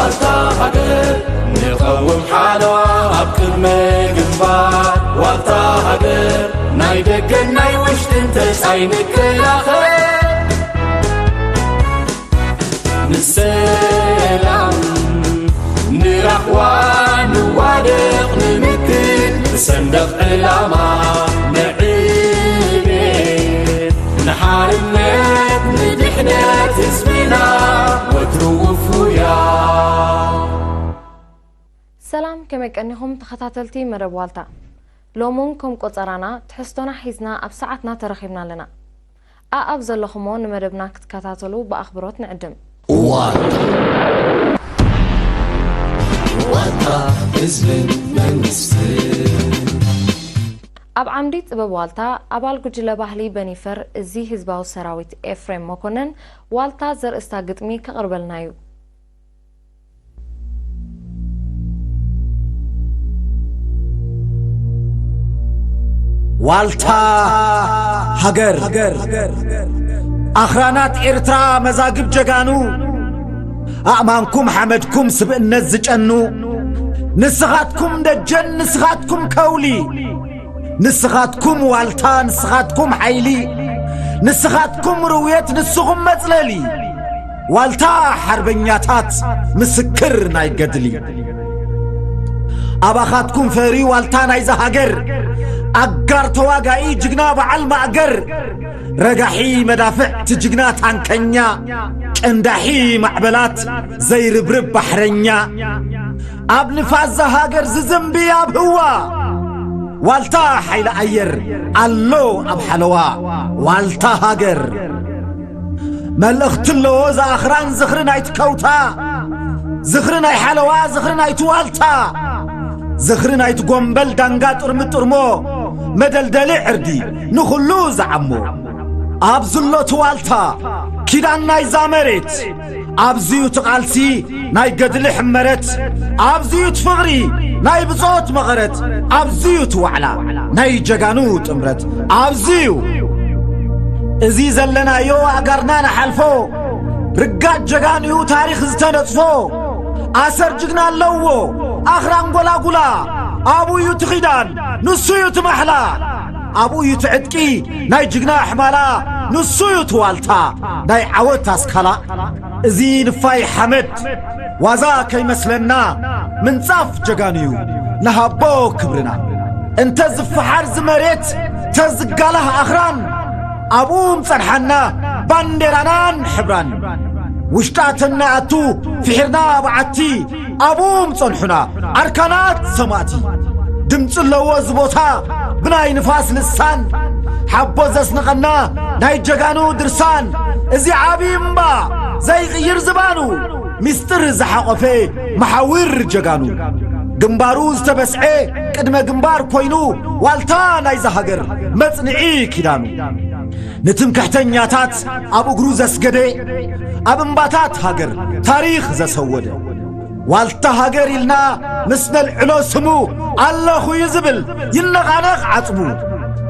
ዋልታ ሃገር ንቐውም ሓለዋ ኣብ ቅድመ ግንባር። ዋልታ ሃገር ናይ ደገን ናይ ውሽጥን ተጻይ ንከላኸል። ንሰላም ንራህዋ ንዋደቕ ንምክን ብሰንደቕ ዕላማ ንዕቤ ንሓርነት ንድሕነት ህዝብና ወትሩ ውፉያ። ሰላም፣ ከመይ ቀኒኹም ተኸታተልቲ መደብ ዋልታ? ሎሙን ከም ቆጸራና ትሕዝቶና ሒዝና ኣብ ሰዓትና ተረኺብና ኣለና። ኣኣብ ዘለኹሞ ንመደብና ክትከታተሉ ብኣኽብሮት ንዕድም። ዋልታ፣ ዋልታ ህዝብን መንግስትን። ኣብ ዓምዲ ጥበብ ዋልታ፣ ኣባል ጉጅለ ባህሊ በኒፈር እዚ ህዝባዊ ሰራዊት ኤፍሬም መኮነን ዋልታ ዘርእስታ ግጥሚ ከቕርበልና እዩ። ዋልታ ሃገር፣ ኣኽራናት ኤርትራ መዛግብ ጀጋኑ፣ ኣእማንኩም ሓመድኩም ስብእነት ዝጨኑ፣ ንስኻትኩም ደጀን ንስኻትኩም ከውሊ፣ ንስኻትኩም ዋልታ ንስኻትኩም ሓይሊ፣ ንስኻትኩም ርውየት ንስኹም መጽለሊ። ዋልታ ሓርበኛታት ምስክር ናይ ገድሊ። ኣባኻትኩም ፈሪ ዋልታ ናይዛ ሃገር፣ ኣጋር ተዋጋኢ ጅግና በዓል ማእገር፣ ረጋሒ መዳፍዕ ትጅግና ታንከኛ፣ ቀንዳሒ ማዕበላት ዘይርብርብ ባሕረኛ፣ ኣብ ንፋስ ዛሃገር ዝዝንቢ ኣብ ህዋ፣ ዋልታ ሓይሊ ኣየር ኣሎ ኣብ ሓለዋ፣ ዋልታ ሃገር። መልእኽቲ ኣለዎ ዝኣኽራን ዝኽሪ ናይቲ ከውታ፣ ዝኽሪ ናይ ሓለዋ ዝኽሪ ናይቲ ዋልታ፣ ዝኽሪ ናይቲ ጎምበል ዳንጋ ጥርምጥርሞ፣ መደልደሊ ዕርዲ ንኹሉ ዝዓሞ። ኣብ ዝሎ እቲ ዋልታ ኪዳን ናይዛ መሬት፣ ኣብዚዩ እቲ ቃልሲ ናይ ገድሊ ሕመረት፣ ኣብዚዩ እቲ ፍቕሪ ናይ ብጾት መቐረት፣ ኣብዚዩ እቲ ዋዕላ ናይ ጀጋኑ ጥምረት፣ ኣብዚዩ እዚ ዘለናዮ ኣጋርና ንሓልፎ፣ ርጋጽ ጀጋኑዩ ታሪኽ ዝተነጽፎ፣ ኣሰር ጅግና ኣለዎ ኣኽራን ጎላጉላ፣ ኣብኡ እዩ እቲ ኺዳን፣ ንሱ እዩ እቲ ማሕላ። ኣብኡ እዩ እቲ ዕጥቂ ናይ ጅግና ኣሕማላ፣ ንሱ እዩ እቲ ዋልታ ናይ ዓወት ኣስካላ። እዚ ንፋይ ሓመድ ዋዛ ከይመስለና፣ ምንጻፍ ጀጋኑዩ ንሃቦ ክብርና። እንተ ዝፈሓር ዝመሬት፣ ተዝጋላህ ኣኽራን፣ ኣብኡ ምጸንሓና ባንዴራናን ሕብራን። ውሽጣ ተናኣቱ ፍሒርና በዓቲ፣ ኣብኡ ምጸንሑና ኣርካናት ሰማእቲ። ድምጺ ኣለዎ እዚ ቦታ ብናይ ንፋስ ልሳን፣ ሓቦ ዘስንቐና ናይ ጀጋኑ ድርሳን። እዚ ዓቢ እምባ ዘይቕይር ዝባኑ፣ ሚስጥር ዝሓቖፈ መሓውር ጀጋኑ። ግንባሩ ዝተበስዐ ቅድመ ግንባር ኮይኑ፣ ዋልታ ናይዛ ሃገር መጽንዒ ኪዳኑ። ንትምክሕተኛታት ኣብ እግሩ ዘስገደ፣ ኣብ እምባታት ሃገር ታሪኽ ዘሰወደ። ዋልታ ሃገር ኢልና ምስ ነልዕሎ ስሙ፣ ኣለኹ እዩ ዝብል ይነቓነቕ ዓጽሙ።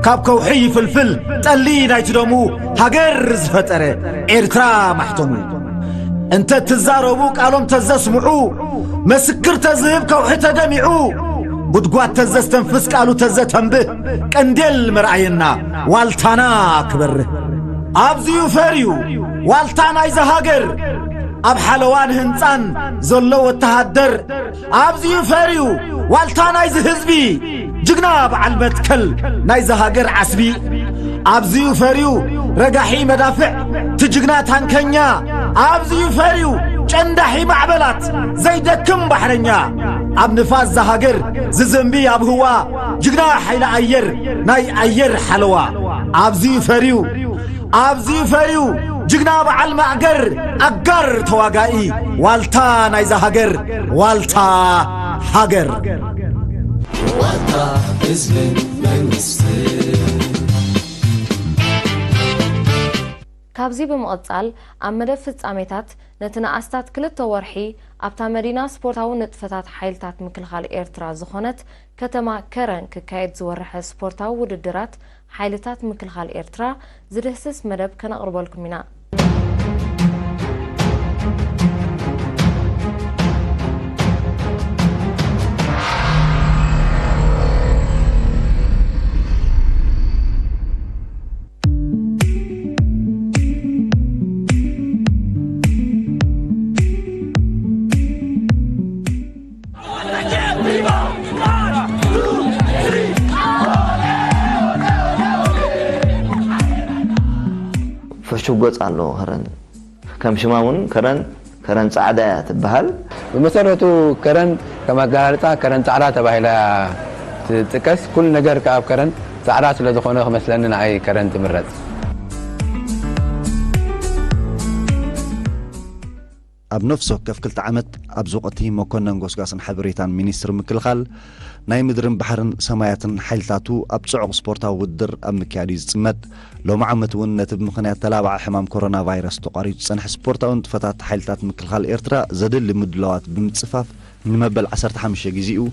ካብ ከውሒ ይፍልፍል ጠሊ ናይቲ ደሙ፣ ሃገር ዝፈጠረ ኤርትራ ማሕተሙ። እንተ ትዛረቡ ቃሎም ተዘስምዑ፣ መስክር ተዝህብ ከውሒ ተደሚዑ፣ ጉድጓድ ተዘስተንፍስ ቃሉ ተዘተንብህ፣ ቀንዴል መርኣየና ዋልታና ክበርህ። ኣብዚዩ ፈርዩ ዋልታ ናይዛ ሃገር፣ ኣብ ሓለዋን ህንጻን ዘሎ ወተሃደር፣ ኣብዚዩ ፈርዩ ዋልታ ናይዚ ህዝቢ፣ ጅግና በዓል መትከል ናይዚ ሃገር ዓስቢ። ኣብዚዩ ፈርዩ ረጋሒ መዳፍዕ ትጅግና ታንከኛ፣ ኣብዚዩ ፈርዩ ጨንዳሒ ማዕበላት ዘይደክም ባሕረኛ። ኣብ ንፋስ ዛሃገር ዝዘንቢ ኣብ ህዋ ጅግና ሓይሊ ኣየር ናይ ኣየር ሓለዋ። ኣብዚዩ ፈርዩ ኣብዚዩ ፈርዩ ጅግና በዓል ማእገር ኣጋር ተዋጋኢ ዋልታ ናይዛ ሃገር ዋልታ ሃገር። ዋልታ ህዝብን መንግስትን። ካብዚ ብምቕጻል ኣብ መደብ ፍጻሜታት ነቲ ንኣስታት ክልተ ወርሒ ኣብታ መዲና ስፖርታዊ ንጥፈታት ሓይልታት ምክልኻል ኤርትራ ዝኾነት ከተማ ከረን ክካየድ ዝወርሐ ስፖርታዊ ውድድራት ሓይልታት ምክልኻል ኤርትራ ዝድህስስ መደብ ከነቕርበልኩም ኢና። ዕሹግ ገጽ ኣለዎ ከረን። ከም ሽማ እውን ከረን፣ ከረን ጻዕዳ እያ ትበሃል። ብመሰረቱ ከረን ከም ኣገላልጻ ከረን ጻዕዳ ተባሂላ ትጥቀስ። ኩሉ ነገር ከኣ ኣብ ከረን ጻዕዳ ስለ ዝኾነ ክመስለኒ ንኣይ ከረን ትምረጽ። ኣብ ነፍሲ ወከፍ ክልተ ዓመት ኣብዚ ወቕቲ መኮነን ጎስጓስን ሓበሬታን ሚኒስትሪ ምክልኻል ናይ ምድርን ባሕርን ሰማያትን ሓይልታቱ ኣብ ጽዑቕ ስፖርታዊ ውድድር ኣብ ምክያድ እዩ ዝጽመድ። ሎሚ ዓመት እውን ነቲ ብምኽንያት ተላባዒ ሕማም ኮሮና ቫይረስ ተቋሪጹ ዝጸንሐ ስፖርታዊ ንጥፈታት ሓይልታት ምክልኻል ኤርትራ ዘድሊ ምድላዋት ብምጽፋፍ ንመበል ዓሰርተ ሓሙሽተ ግዜኡ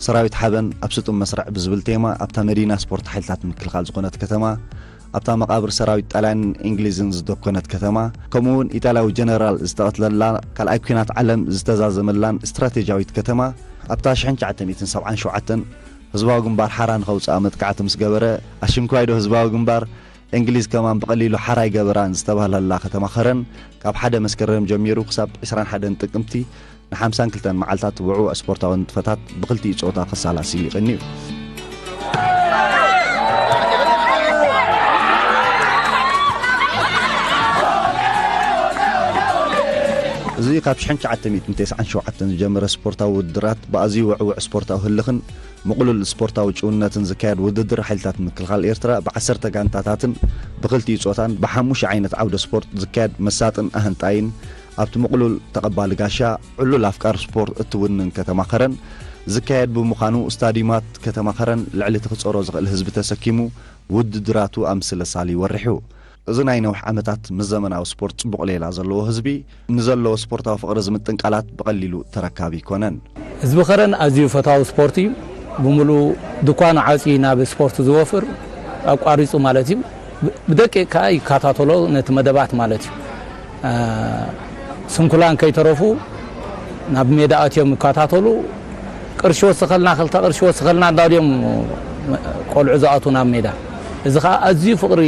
ሰራዊት ሓበን ኣብ ስጡም መስርዕ ብዝብል ቴማ ኣብታ መዲና ስፖርት ሓይልታት ምክልኻል ዝኾነት ከተማ ኣብታ መቓብር ሰራዊት ጣልያንን እንግሊዝን ዝደኮነት ከተማ፣ ከምኡ እውን ኢጣልያዊ ጀነራል ዝተቐትለላ፣ ካልኣይ ኲናት ዓለም ዝተዛዘመላን ስትራቴጂያዊት ከተማ፣ ኣብታ ሽሕን ትሽዓተ ሚእትን ሰብዓን ሸውዓተን ህዝባዊ ግንባር ሓራ ንኸውፅኣ መጥቃዕቲ ምስ ገበረ፣ ኣሽንኳይዶ ህዝባዊ ግንባር እንግሊዝ ከማን ብቐሊሉ ሓራ ኣይገበራን ዝተባህለላ ከተማ ኸረን፣ ካብ ሓደ መስከረም ጀሚሩ ክሳብ ዕስራን ሓደን ጥቅምቲ ንሓምሳን ክልተን መዓልታት ውዕውዕ ስፖርታዊ ንጥፈታት ብክልቲኡ ጾታ ከሳላሲ ይቕንዩ። እዚ ካብ ሽሕን ትሽዓተ ሚእትን ተስዓን ሸውዓተን ዝጀመረ ስፖርታዊ ውድድራት ብኣዝዩ ውዕውዕ ስፖርታዊ ህልኽን ምቕሉል ስፖርታዊ ጭውነትን ዝካየድ ውድድር ሓይልታት ምክልኻል ኤርትራ ብዓሰርተ ጋንታታትን ብክልቲኡ ጾታን ብሓሙሽተ ዓይነት ዓውደ ስፖርት ዝካየድ መሳጥን ኣህንጣይን ኣብቲ ምቕሉል ተቐባሊ ጋሻ ዕሉል ኣፍቃር ስፖርት እትውንን ከተማ ኸረን ዝካየድ ብምዃኑ፣ ስታዲዩማት ከተማ ኸረን ልዕሊ እቲ ክጸሮ ዝኽእል ህዝቢ ተሰኪሙ ውድድራቱ ኣምስለ ሳሊ ወሪሑ። እዚ ናይ ነዊሕ ዓመታት ምስ ዘመናዊ ስፖርት ጽቡቕ ሌላ ዘለዎ ህዝቢ፣ ንዘለዎ ስፖርታዊ ፍቕሪ ዝምጥን ቃላት ብቐሊሉ ተረካቢ ኣይኮነን። ህዝቢ ኸረን ኣዝዩ ፈታዊ ስፖርት እዩ። ብምሉኡ ድኳኑ ዓጽዩ ናብ ስፖርት ዝወፍር፣ ኣቋሪጹ ማለት እዩ። ብ-፣ ብደቂቕ ከኣ ይከታተሎ ነቲ መደባት ማለት እዩ። እ፣ ስንኩላን ከይተረፉ ናብ ሜዳ ኣትዮም ይከታተሉ። ቅርሺ ወስኸልና፣ ክልተ ቅርሺ ወስኸልና እንዳድዮም ቆልዑ ዝኣትዉ ናብ ሜዳ። እዚ ኸኣ ኣዝዩ ፍቕሪ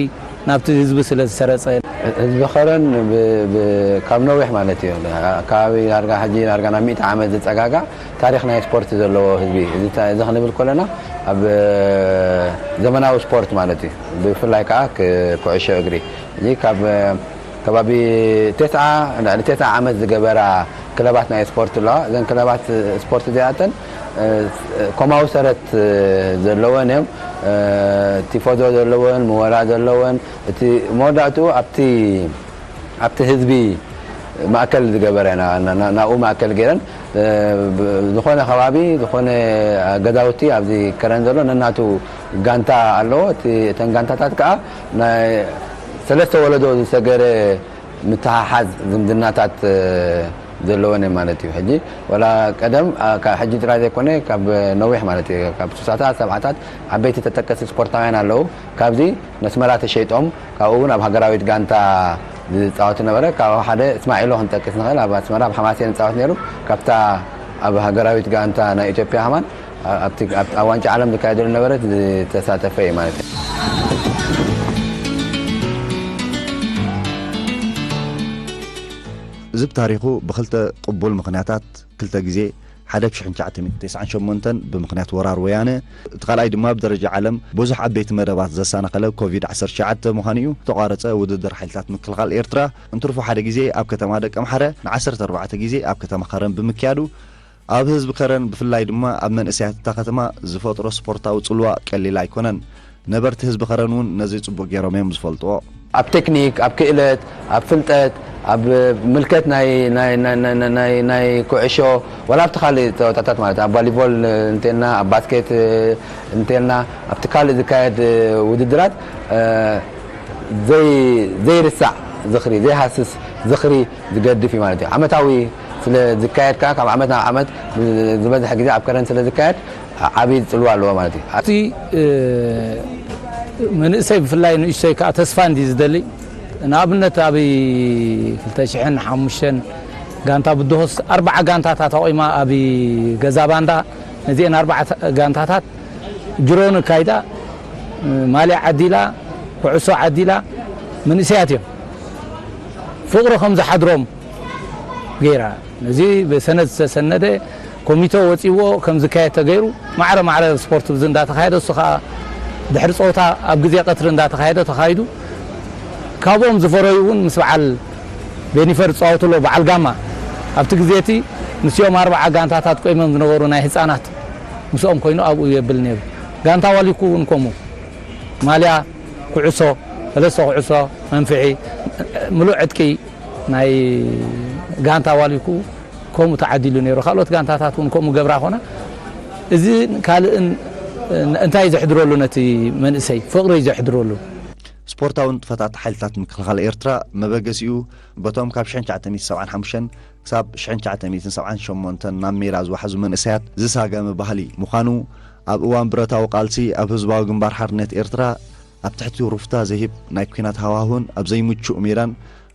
ናብቲ ህዝቢ ስለ ዝሰረጸ። ህዝቢ ኸረን ብ-፣ ብ-፣ ካብ ነዊሕ ማለት እዩ። ኣከባቢ ዳርጋ ሕጂ ዳርጋ ናብ ሚእቲ ዓመት ዝጸጋጋዕ ታሪኽ ናይ ስፖርት ዘለዎ ህዝቢ። እዚ ታ-፣ እዚ ክንብል ከለና ኣብ ዘመናዊ ስፖርት ማለት እዩ። ብፍላይ ከኣ ክ-፣ ኩዕሾ እግሪ። እዚ ካብ ከባቢ ተስዓ፣ ልዕሊ ተስዓ ዓመት ዝገበራ ክለባት ናይ ስፖርት ኣለዋ። እዘን ክለባት ስፖርት እዚኣተን፣ እ፣ ኮማዊ ሰረት ዘለወን እዮም። እ፣ ቲፎዞ ዘለወን፣ ምወላ ዘለወን፣ እቲ መወዳእትኡ ኣብቲ፣ ኣብቲ ህዝቢ ማእከል ዝገበረ፣ ና-፣ ና-፣ ና-፣ ናብኡ ማእከል ገይረን፣ እ፣ ብ-፣ ዝኾነ ከባቢ፣ ዝኾነ ገዛውቲ ኣብዚ ከረን ዘሎ ነናቱ ጋንታ ኣለዎ። እቲ፣ እተን ጋንታታት ከኣ ናይ ሰለስተ ወለዶ ዝሰገረ ምትሓሓዝ ዝምድናታት፣ እ፣ ዘለወን እየን ማለት እዩ። ሕጂ ወላ ቀደም፣ ኣ፣ ካብ ሕጂ ጥራይ ዘይኮነ ካብ ነዊሕ ማለት እዩ፣ ካብ ስሳታት፣ ሰብዓታት ዓበይቲ ተጠቀስቲ ስፖርታውያን ኣለዉ። ካብዚ ነስመራ ተሸይጦም፣ ካብኡ እውን ኣብ ሃገራዊት ጋንታ ዝጻወቱ ነበረ። ካብ ሓደ እስማዒሎ ክንጠቅስ ንኽእል፣ ኣብ ኣስመራ ኣብ ሓማሴን ዝጻወት ነይሩ። ካብታ ኣብ ሃገራዊት ጋንታ ናይ ኢትዮጵያ ከማን፣ ኣ-፣ ኣብቲ፣ ኣብ፣ ኣብ ዋንጫ ዓለም ዝካየደሉ ነበረ ዝተሳተፈ እዩ ማለት እዩ። እዚ ብታሪኹ ብኽልተ ቅቡል ምኽንያታት ክልተ ግዜ፣ ሓደ ብ ሽሕን ትሽዓተ ሚእትን ተስዓን ሸሞንተን ብምኽንያት ወራር ወያነ፣ እቲ ካልኣይ ድማ ብደረጃ ዓለም ብዙሕ ዓበይቲ መደባት ዘሰናኸለ ኮቪድ ዓሰርተ ትሽዓተ ምዃኑ እዩ፣ ዝተቋረጸ ውድድር ሓይልታት ምክልኻል ኤርትራ እንትርፎ ሓደ ግዜ ኣብ ከተማ ደቀምሓረ፣ ንዓሰርተ ኣርባዕተ ግዜ ኣብ ከተማ ኸረን ብምክያዱ፣ ኣብ ህዝቢ ከረን ብፍላይ ድማ ኣብ መንእሰያት እታ ከተማ ዝፈጥሮ ስፖርታዊ ጽልዋ ቀሊል ኣይኮነን። ነበርቲ ህዝቢ ከረን እውን ነዚ ጽቡቕ ገይሮም እዮም ዝፈልጥዎ። ኣብ ቴክኒክ፣ ኣብ ክእለት፣ ኣብ ፍልጠት፣ ኣብ ምልከት ናይ፣ ናይ፣ ናይ፣ ናይ፣ ናይ፣ ናይ፣ ናይ ኩዕሾ፣ ዋላ ኣብቲ ካልእ ጸወታታት ማለት ኣብ ቫሊቦል እንተልና፣ ኣብ ባስኬት እንተልና፣ ኣብቲ ካልእ ዝካየድ ውድድራት፣ እ፣ ዘይ-፣ ዘይርሳዕ ዝኽሪ፣ ዘይሃስስ ዝኽሪ ዝገድፍ እዩ ማለት እዩ። ዓመታዊ ስለ ዝካየድ ከኣ፣ ካብ ዓመት ናብ ዓመት ዝበዝሕ ግዜ ኣብ ከረን ስለ ዝካየድ፣ ዓብዪ ጽልዋ ኣለዎ ማለት እዩ። እቲ፣ እ፣ መንእሰይ ብፍላይ ንእሽተይ ከኣ ተስፋ እንዲ ዝደሊ፣ ንኣብነት ኣብ ክልተ ሽሕን ሓሙሽተን ጋንታ ብድሆስ ኣርባዓ ጋንታታት ኣቑማ ኣብ ገዛ ባንዳ ነዚአን ኣርባዓ ጋንታታት ጅሮን ኣካይዳ፣ ማልያ ዓዲላ፣ ኩዕሶ ዓዲላ፣ መንእሰያት እዮም። ፍቕሪ ከም ዝሓድሮም ገይራ። ነዚ ብሰነድ ዝተሰነደ ኮሚተ ወጺዎ ከም ዝካየድ ተገይሩ፣ ማዕረ ማዕረ ስፖርት ብዚ እንዳተኻየደ፣ እሱ ኸኣ ድሕሪ ጸወታ ኣብ ግዜ ቀትሪ እንዳተኻየደ ተኻይዱ። ካብኦም ዝፈረዩ እውን ምስ በዓል ቤኒፈር ዝጻወቱ ኣለዉ። በዓል ጋማ ኣብቲ ግዜ እቲ ምስኦም ኣርብዓ ጋንታታት ቆይሞም ዝነበሩ ናይ ህጻናት ምስኦም ኮይኑ ኣብኡ የብል ነይሩ። ጋንታ ዋሊኩ እውን ከምኡ ማልያ፣ ኩዕሶ፣ ሰለስተ ኩዕሶ፣ መንፍሒ፣ ምሉእ ዕጥቂ ናይ ጋንታ ዋሊኩ ከምኡ ተዓዲሉ ነይሩ። ካልኦት ጋንታታት እውን ከምኡ ገብራ ኮና። እዚ ካልእን እንታይ እዩ ዘሕድረሉ? ነቲ መንእሰይ ፍቕሪ እዩ ዘሕድረሉ። ስፖርታዊ ንጥፈታት ሓይልታት ምክልኻል ኤርትራ መበገሲኡ በቶም ካብ ሽሕን ትሽዓተ ሚእትን ሰብዓን ሓሙሽተን ክሳብ ሽሕን ትሽዓተ ሚእትን ሰብዓን ሸሞንተን ናብ ሜዳ ዝወሓዙ መንእሰያት ዝሳገመ ባህሊ ምዃኑ፣ ኣብ እዋን ብረታዊ ቃልሲ ኣብ ህዝባዊ ግንባር ሓርነት ኤርትራ ኣብ ትሕቲ ሩፍታ ዘይህብ ናይ ኲናት ሃዋህውን ኣብ ዘይምቹእ ሜዳን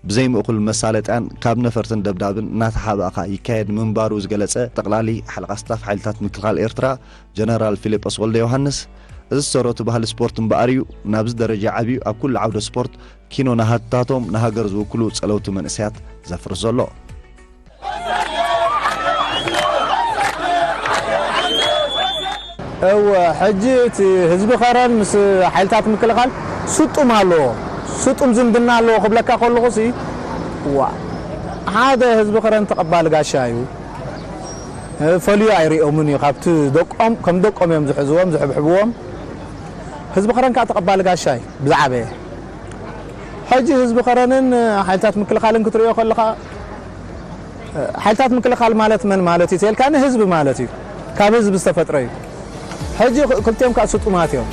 ብዘይምእኩል መሳለጥያን ካብ ነፈርትን ደብዳብን እናተሓባእኻ ይካየድ ምንባሩ ዝገለጸ ጠቕላሊ ሓለቓ ስታፍ ሓይልታት ምክልኻል ኤርትራ ጀነራል ፊሊጶስ ወልደ ዮሃንስ፣ እዚ ሰረቱ ባህሊ ስፖርት እምበኣር እዩ ናብዚ ደረጃ ዓብዩ። ኣብ ኩሉ ዓውደ ስፖርት ኪኖ ናሃትታቶም ንሃገር ዝውክሉ ጸለውቲ መንእሰያት ዘፍርስ ዘሎ። እወ፣ ሕጂ እቲ ህዝቢ ከረን ምስ ሓይልታት ምክልኻል ስጡም ኣለዎ፣ ስጡም ዝምድና ኣለዎ ክብለካ ከለኹ ሲ፣ ዋ፣ ሓደ ህዝቢ ከረን ተቐባሊ ጋሻ እዩ። ፈልዩ ኣይርእዮምን እዩ። ካብቲ ደቆም ከም ደቆም እዮም ዝሕዝዎም ዝሕብሕብዎም። ህዝቢ ከረን ከዓ ተቐባሊ ጋሻ እዩ ብዝዓበየ። ሕጂ ህዝቢ ከረንን ሓይልታት ምክልኻልን ክትርእዮ ከለኻ፣ ሓይልታት ምክልኻል ማለት መን ማለት እዩ ተልካ፣ ንህዝቢ ማለት እዩ። ካብ ህዝቢ ዝተፈጥረ እዩ። ሕጂ ክልቲኦም ከዓ ስጡማት እዮም፣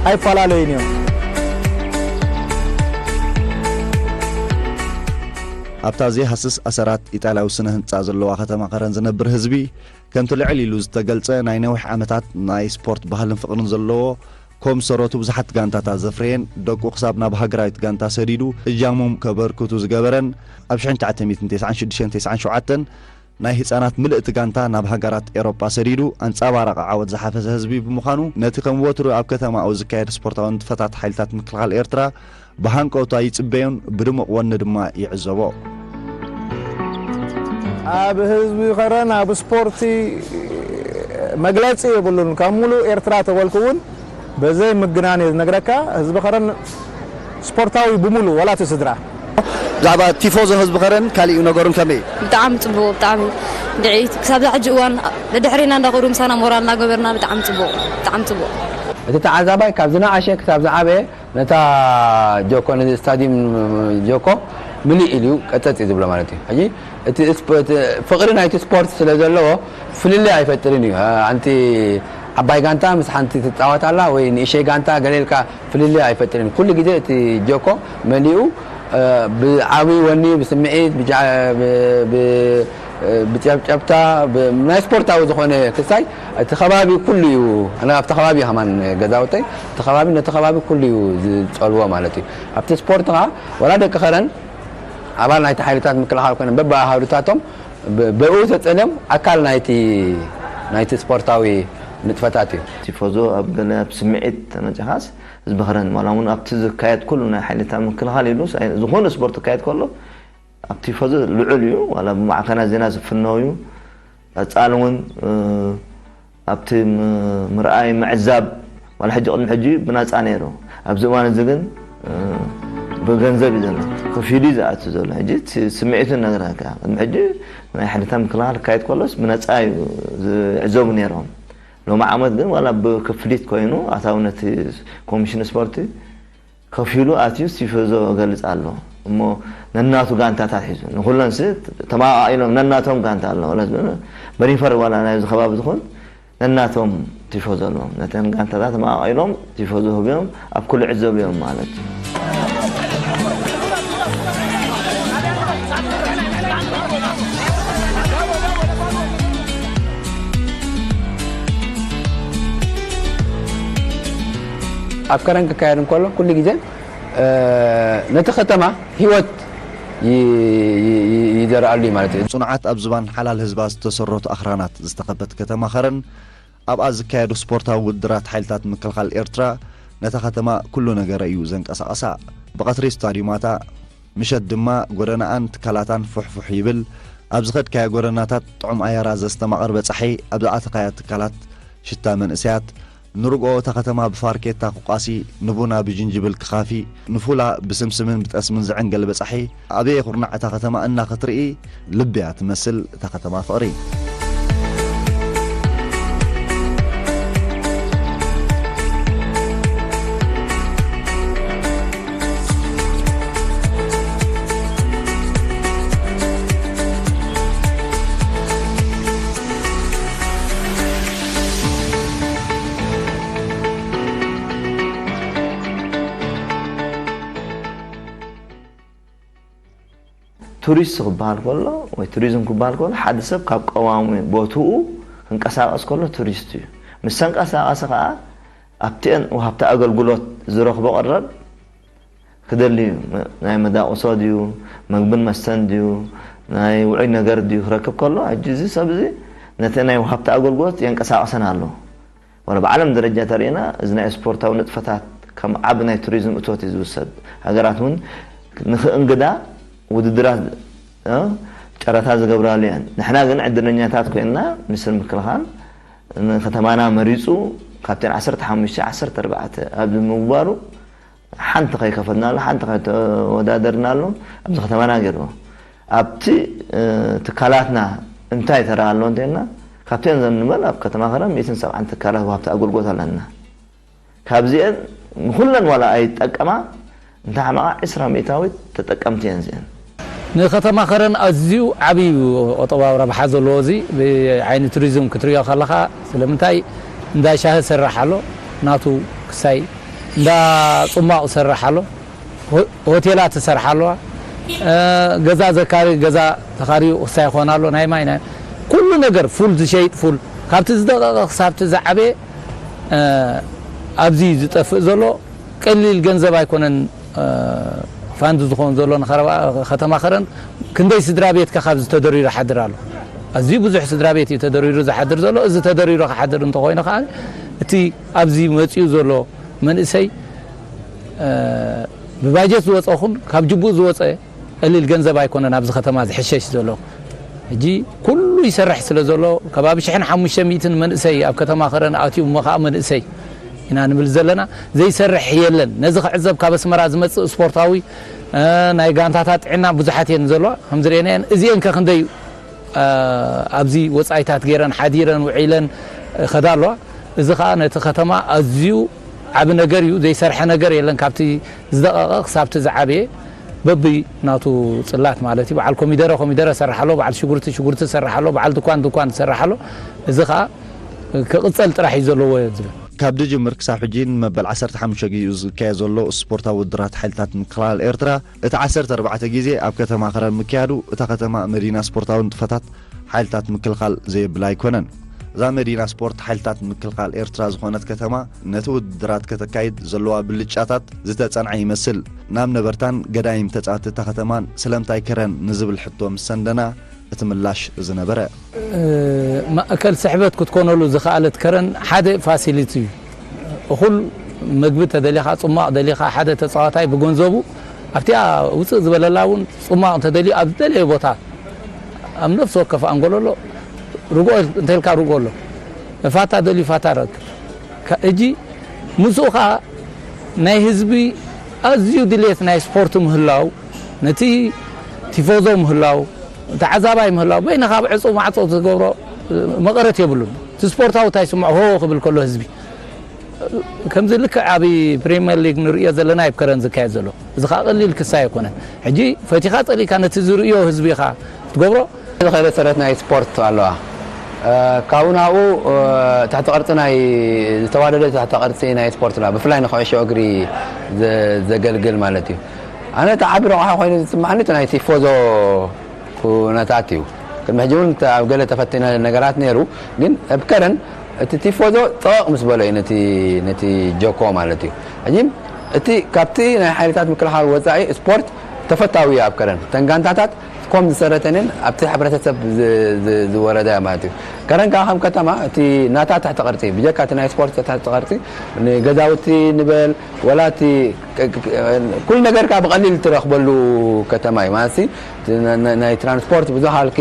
ኣይፈላለዩን እዮም። ኣብታ ዘይሃስስ ኣሰራት ኢጣልያዊ ስነ ህንጻ ዘለዋ ከተማ ከረን ዝነብር ህዝቢ፣ ከምቲ ልዕል ኢሉ ዝተገልጸ ናይ ነዊሕ ዓመታት ናይ ስፖርት ባህልን ፍቕርን ዘለዎ፣ ከም ሰረቱ ብዙሓት ጋንታታት ዘፍረየን፣ ደቁ ክሳብ ናብ ሃገራዊት ጋንታ ሰዲዱ እጃሞም ከበርክቱ ዝገበረን፣ ኣብ ሽሕን ትሽዓተ ሚእትን ተስዓን ሽዱሽተን ተስዓን ሸውዓተን ናይ ህጻናት ምልእቲ ጋንታ ናብ ሃገራት ኤሮጳ ሰዲዱ ኣንጻባራቒ ዓወት ዝሓፈሰ ህዝቢ ብምዃኑ፣ ነቲ ከም ወትሩ ኣብ ከተማኡ ዝካየድ ስፖርታዊ ንጥፈታት ሓይልታት ምክልኻል ኤርትራ ብሃንቀውታ ይጽበዮን ብድሙቕ ወኒ ድማ ይዕዘቦ። ኣብ ህዝቢ ከረን ኣብ ስፖርቲ መግለጺ የብሉን። ካብ ሙሉእ ኤርትራ ተበልኩ እውን በዘይ ምግናን እየ ዝነግረካ። ህዝቢ ከረን ስፖርታዊ ብምሉ፣ ዋላ እቲ ስድራ። ብዛዕባ ቲፎዞ ህዝቢ ከረን ካሊእ ነገሩን ከመይ እዩ? ብጣዕሚ ፅቡቅ፣ ብጣዕሚ ድዒት ክሳብ ዛ ሕጂ እዋን ደድሕሪና እንዳኸዱ ምሳና ሞራል እናገበርና፣ ብጣዕሚ ፅቡቅ፣ ብጣዕሚ ፅቡቅ። እቲ ተዓዛባይ ካብ ዝነኣሸ ክሳብ ዝዓበየ ነታ ጆኮ፣ ነዚ ስታዲየም ጆኮ ምልእ ኢሉ እዩ ቀጸጽ እዩ ዝብሎ ማለት እዩ። ሕጂ እቲ ስፖ-፣ እቲ ፍቕሪ ናይቲ ስፖርት ስለ ዘለዎ ፍልልይ ኣይፈጥርን እዩ። ኣንቲ ዓባይ ጋንታ ምስ ሓንቲ ትጻወት ኣላ ወይ ንእሸይ ጋንታ ገለ ኢልካ ፍልልይ ኣይፈጥርን። ኩሉ ግዜ እቲ ጆኮ መሊኡ፣ እ፣ ብዓቢ ወኒ፣ ብስምዒት፣ ብጃ-፣ ብ-፣ ብ-፣ እ፣ ብጨብጨብታ፣ ብ-፣ ናይ ስፖርታዊ ዝኾነ ክሳይ እቲ ከባቢ ኩሉ እዩ። ኣነ ኣብቲ ከባቢ እዩ ከማን ገዛውተይ። እቲ ከባቢ ነቲ ከባቢ ኩሉ እዩ ዝጸልዎ ማለት እዩ። ኣብቲ ስፖርት ኸዓ ዋላ ደቂ ከረን ኣባል ናይቲ ሓይልታት ምክልኻል ኮይኖም በብኣሃዱታቶም ብ-፣ ብኡ ተጸልዮም ኣካል ናይቲ፣ ናይቲ ስፖርታዊ ንጥፈታት እዩ። ቲፎዞ ኣብ ገለ ኣብ ስምዒት ተመጺኻስ ህዝቢ ከረን ዋላ እውን ኣብቲ ዝካየድ ኩሉ ናይ ሓይልታት ምክልኻል ኢሉስ ኣይ-፣ ዝኾነ ስፖርት ክካየድ ከሎ ኣብ ቲፎዞ ልዑል እዩ። ዋላ ብማዕከናት ዜና ዝፍነው እዩ። ቀጻሊ እውን፣ እ፣ ኣብቲ ም-፣ ምርኣይ ምዕዛብ ዋላ ሕጂ ቅድሚ ሕጂ ብናጻ ነይሩ። ኣብዚ እዋን እዚ ግን፣ እ፣ ብገንዘብ እዩ ዘሎ። ከፊሉ እዩ ዝኣቱ ዘሎ። ሕጂ እቲ ስምዒቱ ነግረካ። ቅድሚ ሕጂ ናይ ሓይልታት ምክልኻል ክካየድ ከሎስ ብነጻ እዩ ዝዕዘቡ ነይሮም። ሎሚ ዓመት ግን ዋላ ብክፍሊት ኮይኑ ኣታዊ ነቲ ኮሚሽን ስፖርቲ ከፊሉ ኣትዩ ቲፎዞ ገልጽ ኣሎ እሞ ነናቱ ጋንታታት ሒዙ ንኹለን ሲ ተማቓቒሎም ነናቶም ጋንታ ኣሎ። በሪፈር ዋላ ናይዚ ከባቢ ዝኹን ነናቶም ቲፎዞ ኣለዎም። ነተን ጋንታታት ተማቓቒሎም ቲፎዞ ህብዮም ኣብ ኩሉ ዕዘብዮም ማለት እዩ። ኣብ ከረን ክካየድ እንከሎ ኩሉ ግዜ፣ እ፣ ነቲ ከተማ ህይወት ይ-፣ ይ-፣ ይ-፣ ይዘርኣሉ እዩ ማለት እዩ። ጽኑዓት ኣብ ዝባን ሓላል ህዝባ ዝተሰረቱ ኣኽራናት ዝተኸበት ከተማ ኸረን፣ ኣብኣ ዝካየዱ ስፖርታዊ ውድድራት ሓይልታት ምክልኻል ኤርትራ ነታ ከተማ ኩሉ ነገራ እዩ ዘንቀሳቕሳ። ብቐትሪ ስታድዩማታ፣ ምሸት ድማ ጎደናኣን ትካላታን ፉሕፉሕ ይብል። ኣብ ዝኸድካዮ ጎደናታት ጥዑም ኣየራ ዘስተማቕር በጻሒ፣ ኣብ ዝኣተኻዮ ትካላት ሽታ መንእሰያት፣ ንርግኦ እታ ከተማ ብፋርኬታ ክቋሲ፣ ንቡና ብጅንጅብል ክኻፊ፣ ንፉላ ብስምስምን ብጠስምን ዝዕንገል በጻሒ ኣበየ ኩርናዕ እታ ከተማ እና ክትርኢ ልብያ ትመስል እታ ከተማ ፍቕሪ። ቱሪስት ክበሃል ከሎ ወይ ቱሪዝም ክበሃል ከሎ ሓደ ሰብ ካብ ቀዋሚ ቦትኡ ክንቀሳቐስ ከሎ ቱሪስት እዩ። ምስ ተንቀሳቐሰ ከዓ ኣብቲአን ወሃብቲ ኣገልግሎት ዝረኽቦ ቀረብ ክደሊ እዩ። ናይ መዳቕሶ ድዩ፣ መግብን መስተን ድዩ፣ ናይ ውዑይ ነገር ድዩ ክረክብ ከሎ፣ ሕጂ እዚ ሰብ እዚ ነቲ ናይ ወሃብቲ ኣገልግሎት የንቀሳቕሰን ኣሎ። ወላ ብዓለም ደረጃ ተሪእና እዚ ናይ ስፖርታዊ ንጥፈታት ከም ዓቢ ናይ ቱሪዝም እቶት እዩ ዝውሰድ። ሃገራት እውን ንኽእንግዳ ውድድራት ጨረታ ዝገብራሉ እየን። ንሕና ግን ዕድለኛታት ኮይንና ሚኒስትሪ ምክልኻል ንከተማና መሪፁ ካብተን ዓሰርተ ሓሙሽተ ዓሰርተ ኣርባዕተ ኣብ ምግባሩ ሓንቲ ከይከፈልና ኣሎ፣ ሓንቲ ከይተወዳደርና ኣሎ ኣብዚ ከተማና ገይርዎ። ኣብቲ ትካላትና እንታይ ተራ ኣሎ እንተልና ካብተን ዘንበል ኣብ ከተማ ከረን ሚእትን ሰብዓን ትካላት ወሃብቲ ኣገልግሎት ኣለና። ካብዚአን ንኩለን ዋላ ኣይጠቀማ እንተሓመቓ ዕስራ ሚእታዊት ተጠቀምቲ እየን እዚአን። ንከተማ ከረን ኣዝዩ ዓብዪ ቁጠባዊ ረብሓ ዘለዎ እዚ ብዓይኒ ቱሪዝም ክትሪኦ ከለኻ ስለምንታይ እንዳ ሻሂ ዝሰርሕ ኣሎ ናቱ ክሳይ እንዳ ፅሟቕ ዝሰርሕ ኣሎ ሆቴላት ዝሰርሕ ኣለዋ ገዛ ዘካሪ ገዛ ተኻሪዩ ክሳይ ይኾን ኣሎ ናይ ማይ ኩሉ ነገር ፉል ዝሸይጥ ፉል ካብቲ ዝደቐቐ ክሳብቲ ዝዓበየ ኣብዚ ዝጠፍእ ዘሎ ቀሊል ገንዘብ ኣይኮነን ፋንድ ዝኾን ዘሎ ንኸረባ ከተማ ከረን ክንደይ ስድራ ቤትካ ካብዚ ተደሪሩ ሓድር ኣሎ ኣዝዩ ብዙሕ ስድራ ቤት እዩ ተደሪሩ ዝሓድር ዘሎ እዚ ተደሪሩ ክሓድር እንተኮይኑ ከዓ እቲ ኣብዚ መፅኡ ዘሎ መንእሰይ ብባጀት ዝወፀ ኹን ካብ ጅቡእ ዝወፀ ቀሊል ገንዘብ ኣይኮነን ኣብዚ ከተማ ዝሕሸሽ ዘሎ ሕጂ ኩሉ ይሰርሕ ስለ ዘሎ ከባቢ ሽሕን ሓሙሽተ ሚእትን መንእሰይ ኣብ ከተማ ከረን ኣትዩ እሞ ከዓ መንእሰይ ኢና ንብል ዘለና ዘይሰርሕ የለን ነዚ ክዕዘብ ካብ ኣስመራ ዝመፅእ ስፖርታዊ ናይ ጋንታታት ጥዕና ብዙሓት እየን ዘለዋ ከምዝርእየናየን እዚአን ከ ክንደይ ኣብዚ ወፃኢታት ገይረን ሓዲረን ውዒለን ከዳ ኣለዋ እዚ ከዓ ነቲ ከተማ ኣዝዩ ዓቢ ነገር እዩ ዘይሰርሐ ነገር የለን ካብቲ ዝደቐቐ ክሳብቲ ዝዓበየ በቢ ናቱ ፅላት ማለት እዩ በዓል ኮሚደረ ኮሚደረ ሰርሕ ኣሎ በዓል ሽጉርቲ ሽጉርቲ ሰርሕ ኣሎ በዓል ድኳን ድኳን ሰርሕ ኣሎ እዚ ከዓ ክቕፀል ጥራሕ እዩ ዘለዎ ዝብል ካብ ድጅምር ክሳብ ሕጂ ንመበል ዓሰርተ ሓሙሽተ ግዜኡ ዝካየድ ዘሎ ስፖርታዊ ውድድራት ሓይልታት ምክልኻል ኤርትራ እቲ ዓሰርተ ኣርባዕተ ግዜ ኣብ ከተማ ከረን ምክያዱ እታ ከተማ መዲና ስፖርታዊ ንጥፈታት ሓይልታት ምክልኻል ዘየብላ ኣይኮነን። እዛ መዲና ስፖርት ሓይልታት ምክልኻል ኤርትራ ዝኾነት ከተማ ነቲ ውድድራት ከተካይድ ዘለዋ ብልጫታት ዝተጸንዐ ይመስል። ናብ ነበርታን ገዳይም ተጻወትቲ እታ ከተማን ስለምንታይ ከረን ንዝብል ሕቶ ምስ ሰንደና እቲ ምላሽ ዝነበረ። ማእከል ስሕበት ክትኮነሉ ዝኸኣለት ከረን ሓደ ፋሲሊቲ እዩ። እኹል መግቢ ተደሊኻ፣ ጽሟቕ ደሊኻ፣ ሓደ ተጻዋታይ ብገንዘቡ ኣብቲኣ ውጽእ ዝበለላ እውን ጽሟቕ እንተደልዩ ኣብ ዝደለየ ቦታ ኣብ ነፍሲ ወከፍ ኣንጎሎ ኣሎ። ርግኦ እንተልካ ርግኦ ኣሎ። ፋታ ደልዩ ፋታ ረክብ። ሕጂ ምስኡ ከዓ ናይ ህዝቢ ኣዝዩ ድሌት ናይ ስፖርት ምህላው ነቲ ቲፎዞ ምህላው ተዓዛባይ ምህላው በይንኻ ኣብ ዕፁ ማዕፆ ትገብሮ መቐረት የብሉን። እቲ ስፖርታዊ እንታይ ስምዖ ሆ ክብል ከሎ ህዝቢ ከምዚ ልክዕ ኣብ ፕሪምየር ሊግ ንርእዮ ዘለና ይብ ከረን ዝካየድ ዘሎ እዚ ከዓ ቀሊል ክሳይ ኣይኮነን። ሕጂ ፈቲኻ ፀሊእካ ነቲ ዝርእዮ ህዝቢ ኢኻ ክትገብሮ ዝኸለ ሰረት ናይ ስፖርት ኣለዋ። ካብኡ ናብኡ ትሕቲ ቅርፂ ናይ ዝተዋደደ ትሕቲ ቅርፂ ናይ ስፖርት ኣለዋ። ብፍላይ ንኩዕሾ እግሪ ዘገልግል ማለት እዩ። ኣነ እቲ ዓቢ ረቑሓ ኮይኑ ዝስማዓኒ እቲ ናይ ቲፎዞ ኩነታት እዩ። ቅድሚ ሕጂ እውን ኣብ ገለ ተፈቲነ ነገራት ነይሩ፣ ግን ኣብ ከረን እቲ ቲፎዞ ጠቕ ምስ በሎ እዩ ነቲ ነቲ ጆኮ ማለት እዩ። ሕጂ እቲ ካብቲ ናይ ሓይልታት ምክልኻል ወጻኢ ስፖርት ተፈታዊ እዩ ኣብ ከረን። እተን ጋንታታት ኮም ዝሰረተንን ኣብቲ ሕብረተሰብ ዝወረደ ማለት እዩ። ከረን ከዓ ከም ከተማ እቲ ናታ ትሕቲ ቅርፂ ብጀካ እቲ ናይ ስፖርት ትሕቲ ቅርፂ ንገዛውቲ ንበል ወላ እቲ ኩሉ ነገር ከዓ ብቐሊል ትረኽበሉ ከተማ እዩ ማለት እቲ ናይ ትራንስፖርት ብዙሕ ሃልኪ